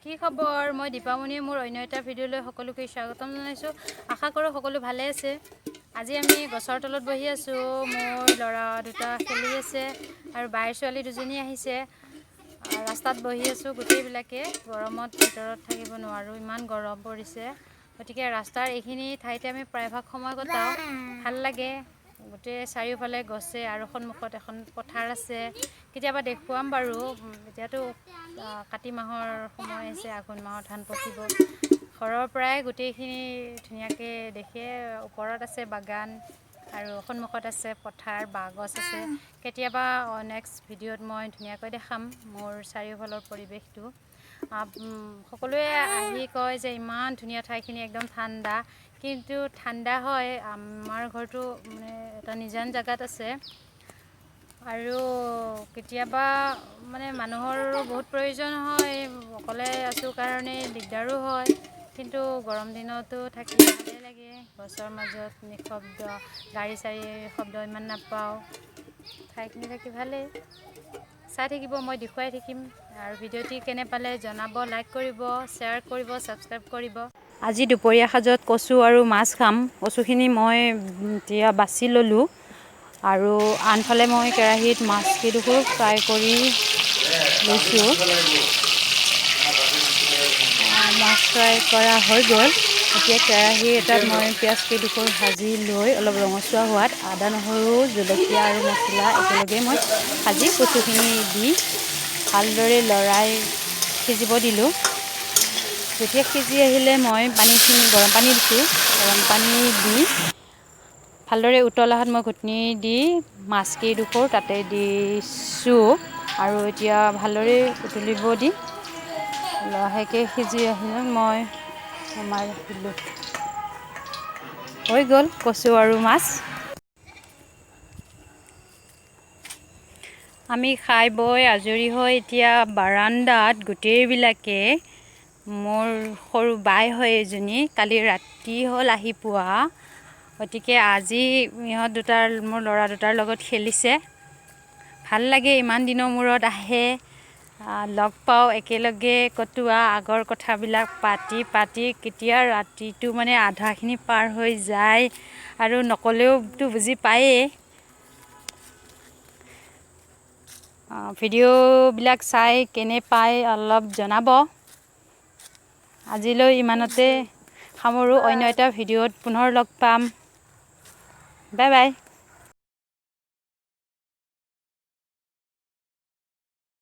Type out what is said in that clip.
কি খবৰ? মই দীপামণিয়ে মোৰ অন্য এটা ভিডিঅ'লৈ সকলোকে স্বাগতম জনাইছোঁ। আশা কৰোঁ সকলো ভালে আছে। আজি আমি গছৰ তলত বহি আছোঁ। মোৰ ল'ৰা দুটা খেলি আছে আৰু বাইৰ ছোৱালী দুজনী আহিছে। ৰাস্তাত বহি আছোঁ গোটেইবিলাকে। গৰমত ভিতৰত থাকিব নোৱাৰোঁ, ইমান গৰম পৰিছে। গতিকে ৰাস্তাৰ এইখিনি ঠাইতে আমি প্ৰায়ভাগ সময় কটাওঁ, ভাল লাগে। গোটেই চাৰিওফালে গছে আৰু সন্মুখত এখন পথাৰ আছে, কেতিয়াবা দেখুৱাম বাৰু। এতিয়াতো কাতি মাহৰ সময় আহিছে, আঘোণ মাহৰ ধান পকিব। ঘৰৰ পৰাই গোটেইখিনি ধুনীয়াকৈ দেখে। ওপৰত আছে বাগান আৰু সন্মুখত আছে পথাৰ, বাঁহগছ আছে। কেতিয়াবা নেক্সট ভিডিঅ'ত মই ধুনীয়াকৈ দেখাম মোৰ চাৰিওফালৰ পৰিৱেশটো। সকলোৱে আহি কয় যে ইমান ধুনীয়া ঠাইখিনি, একদম ঠাণ্ডা। কিন্তু ঠাণ্ডা হয়, আমাৰ ঘৰটো মানে এটা নিজান জেগাত আছে। আৰু কেতিয়াবা মানে মানুহৰো বহুত প্ৰয়োজন হয়, অকলে আছোঁ কাৰণে দিগদাৰো হয়। কিন্তু গৰম দিনতো থাকি ভালেই লাগে। গছৰ মাজত নিশব্দ, গাড়ী চাড়ীৰ শব্দ ইমান নাপাওঁ। ঠাইখিনি থাকি ভালেই। চাই থাকিব, মই দেখুৱাই থাকিম। আৰু ভিডিঅ'টি কেনে পালে জনাব, লাইক কৰিব, শ্বেয়াৰ কৰিব, ছাবস্ক্ৰাইব কৰিব। আজি দুপৰীয়া সাজত কচু আৰু মাছ খাম। কচুখিনি মই এতিয়া বাছি ল'লোঁ আৰু আনফালে মই কেৰাহীত মাছ কেইডোখৰ ফ্ৰাই কৰি লৈছোঁ। মাছ ফ্ৰাই কৰা হৈ গ'ল। এতিয়া কেৰাহী এটাত মই পিঁয়াজ কেইডোখৰ ভাজি লৈ অলপ ৰঙচুৱা হোৱাত আদা, নহৰু, জলকীয়া আৰু মছলা একেলগে মই ভাজি কচুখিনি দি ভালদৰে লৰাই সিজিব দিলোঁ। যেতিয়া সিজি আহিলে মই পানীখিনি, গৰম পানী দিছোঁ। গৰম পানী দি ভালদৰে উতলাহাত মই ঘুটনি দি মাছ কেইডোখৰ তাতে দিছোঁ আৰু এতিয়া ভালদৰে উতলিব দি লাহেকৈ সিজি আহিলে মই নমাই ৰাখিলোঁ। হৈ গ'ল কচু আৰু মাছ। আমি খাই বৈ আজৰি হৈ এতিয়া বাৰাণ্ডাত গোটেইবিলাকে, মোৰ সৰু বাই হয় এজনী, কালি ৰাতি হ'ল আহি পোৱা, গতিকে আজি ইহঁত দুটাৰ, মোৰ ল'ৰা দুটাৰ লগত খেলিছে। ভাল লাগে, ইমান দিনৰ মূৰত আহে, লগ পাওঁ, একেলগে কটোৱা আগৰ কথাবিলাক পাতি পাতি কেতিয়া ৰাতিটো মানে আধাখিনি পাৰ হৈ যায় আৰু নক'লেওতো বুজি পায়েই। ভিডিঅ'বিলাক চাই কেনে পায় অলপ জনাব। আজিলৈ ইমানতে সামৰোঁ। অন্য এটা ভিডিঅ'ত পুনৰ লগ পাম। Bye bye.